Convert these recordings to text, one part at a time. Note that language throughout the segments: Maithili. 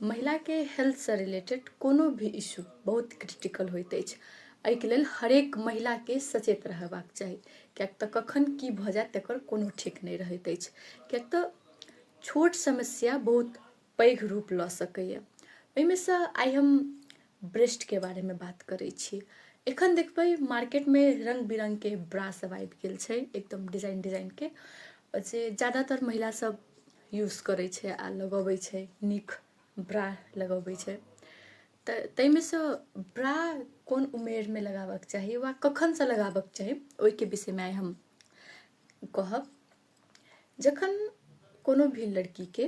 महिलाके हेल्थसँ रिलेटेड कोनो भी इश्यू बहुत क्रिटिकल होइत अछि। एहिके लेल हरेक महिलाके सचेत रहबाक चाही, किएक तऽ कखन की भऽ जायत तकर कोनो ठीक नहि रहैत अछि, किएक तऽ छोट समस्या बहुत पैघ रूप लऽ सकैए। ओहिमे सँ आइ हम ब्रेस्टके बारेमे बात करै छी। एखन देखबै मार्केटमे रङ्ग बिरङ्गके ब्रा सब आबि गेल छै, एकदम डिजाइन डिजाइनके, जे जादातर महिला सब यूज करै छै आ लगबै छै, नीक ब्रा लगबै छै। तऽ ताहिमे सँ ब्रा कोन उमेरमे लगाबऽके चाही वा कखनसँ लगाबऽके चाही, ओहिके विषयमे आइ हम कहब। जखन कोनो भी लड़कीके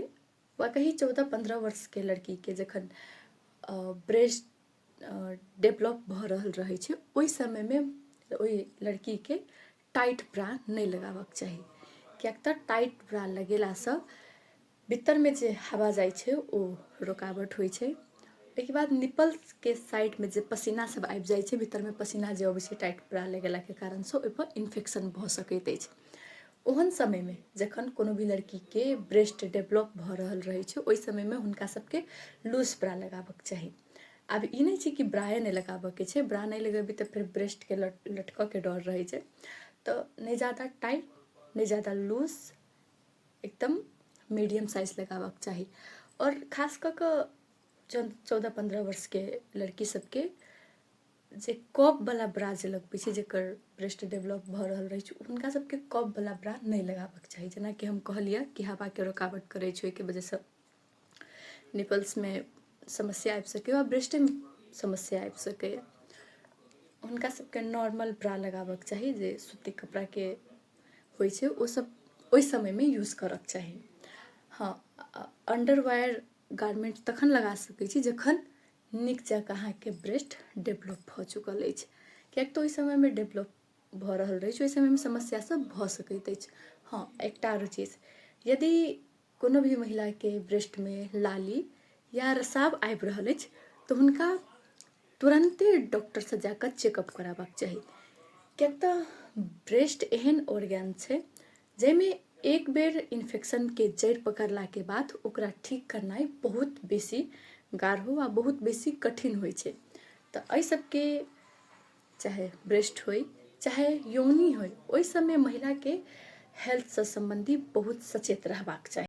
वा कही 14-15 वर्षके लड़कीके जखन ब्रेस्ट डेवलप भऽ रहल रहै छै, ओहि समयमे ओहि लड़कीके टाइट ब्रा नहि लगाबऽके चाही, किएक तऽ टाइट ब्रा लगेलासँ भीतरमे जे हवा जाइ छै ओ रुकावट होइ छै। ओहिके बाद निपलके साइडमे जे पसीना सब आबि जाइ छै, भीतरमे पसीना जे अबै छै टाइट ब्रा लगेलाके कारणसँ, ओहिपर इन्फेक्शन भऽ सकैत अछि। ओहन समयमे जखन कोनो भी लड़कीके ब्रेस्ट डेवलप भऽ रहल रहै छै, ओहि समयमे हुनका सबके लूज ब्रा लगाबऽके चाही। आब ई नहि छै कि ब्राए नहि लगाबऽके छै, ब्रा नहि लगेबै तऽ फेर ब्रेस्टके लटकऽके डर रहै छै। तऽ नहि जादा टाइट, नहि जादा लूज, एकदम मीडियम साइज लगाबऽके चाही। आओर खास कऽ कऽ 14-15 वर्षके लड़की सबके जे कपवला ब्रा जे लगबै छै, जकर ब्रेस्ट डेवलप भऽ रहल रहै छै, हुनका सबके कपवला ब्रा नहि लगाबऽके चाही। जेनाकि हम कहलियै कि हवाके रुकावट करै छै, ओहिके वजहसँ निपल्समे समस्या आबि सकैए वा ब्रेस्टेमे समस्या आबि सकैए। हुनका सबके नॉर्मल ब्रा लगाबऽके चाही, जे सूती कपड़ाके होइ छै, ओ सब ओहि समयमे यूज करऽके चाही। हँ, अण्डरवायर गारमेन्ट तखन लगा सकै छी जखन नीक जकाँ अहाँके ब्रेस्ट डेवलप भऽ चुकल अछि, किएक तऽ ओहि समयमे डेवलप भऽ रहल रहै छै, ओहि समयमे समस्या सब भऽ सकैत अछि। हँ, एकटा आरो चीज, यदि कोनो भी महिलाके ब्रेस्टमे लाली या रसाव आबि रहल अछि तऽ हुनका तुरन्ते डॉक्टरसँ जाकऽ चेकअप कराबऽके चाही, किएक तऽ ब्रेस्ट एहन ऑर्गेन छै जाहिमे एक बेर इन्फेक्शनके जड़ि पकड़लाके बाद ओकरा ठीक करनाइ बहुत बेसी गाढ़ो आ बहुत बेसी कठिन होइ छै। तऽ एहि सबके चाहे ब्रेस्ट होइ चाहे योनि होइ, ओहि सबमे महिलाके हेल्थसँ सम्बन्धित बहुत सचेत रहबाक चाही।